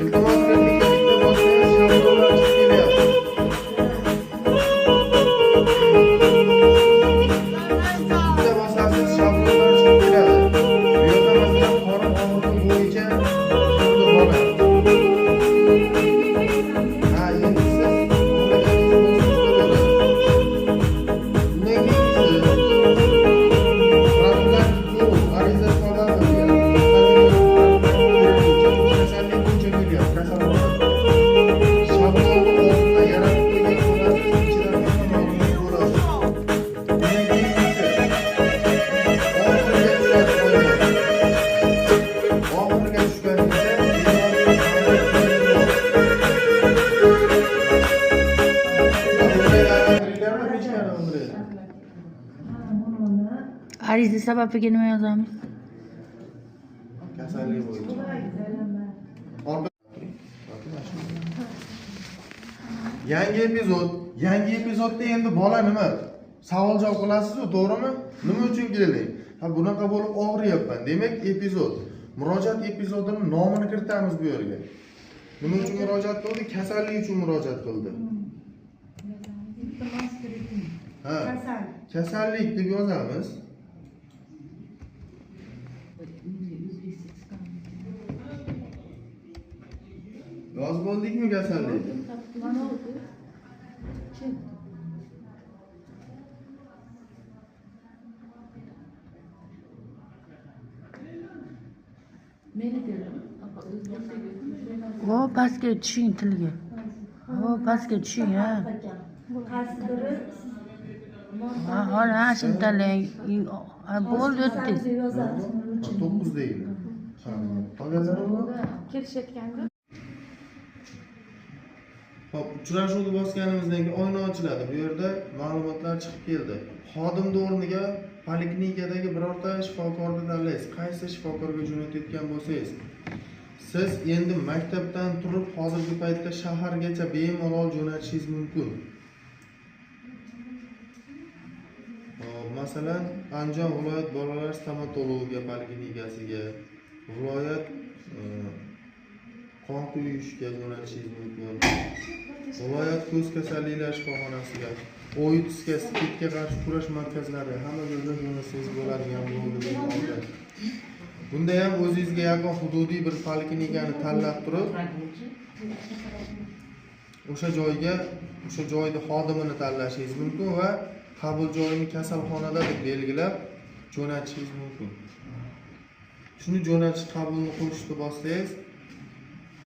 Iltimos, bitta bitta bossangiz, shablonlar chiqib kelyapti. Bitta bosasiz, shablonlar chiqib keladi. Bu yerda, masalan, qorin og'rig'i bo'yicha kimdir bola. Ha, endi siz xohlaganingizni bossangiz bo'ladi. Undan keyingisi profilaktik ko'rik, ariza sababi deyapti. Kasallik bo'yicha kelyapti, kasalxona. Shablonni oldindan yaratib qo'ygan bo'lasiz, ichidan hamma ma'lumot bo'ladi. Undan keyingisi oxiriga tushadi oyna. Oxiriga tushganingizda bemorning qanday ko'rinishi bor. Aylantiringlarmi pechkani o'ndiraydi. Ariza sababiga nima yozamiz? Kasallik bo'yicha. Orqa turing. Yangi epizod. Yangi epizodda endi bola nima? Savol javob qilasiz-ku, to'g'rimi? Nima uchun kelding? Ha, bunaqa bo'lib og'riyapman. Demak, epizod. Murojaat epizodini nomini kiritamiz bu yerga. Nima uchun murojaat qildi? Kasallik uchun murojaat qildi. Iltimos, kiriting. Ha. Kasal. Kasallik deb yozamiz. Yozib oldikmi kasallikni? Mana. O, pastga tushing tilga. O, pastga tushing, ha. Qaysi biri? Ha, hozir, ha, shuni tanlang. Ha, bo'ldi, o'tdi. Yozamiz. Ha, 9 deydi. Ha, qolganlari bor? Kelishayotganda. Hop, uchrashuvni bosganimizdan keyin oyna ochiladi. Bu yerda ma'lumotlar chiqib keldi. Xodimni o'rniga poliklinikadagi birorta shifokorni tanlaysiz. Qaysi shifokorga jo'natayotgan bo'lsangiz, siz endi maktabdan turib hozirgi paytda shahargacha bemalol jo'natishingiz mumkin. Hop, masalan, Andijon viloyat bolalar stomatologiya poliklinikasiga, viloyat qon quyishga jo'natishingiz mumkin. Viloyat ko'z kasalliklari shifoxonasiga, OITSga, SPIDga qarshi kurash markazlari, hamma joyga jo'natsangiz bo'ladigan bo'ldi bemalol. Bunda ham o'zingizga yaqin hududiy bir poliklinikani tanlab turib, o'sha joyga, o'sha joyda xodimini tanlashingiz mumkin va qabul joyini kasalxonada deb belgilab jo'natishingiz mumkin. Shuni jo'natish qabulni qo'shishni bossangiz,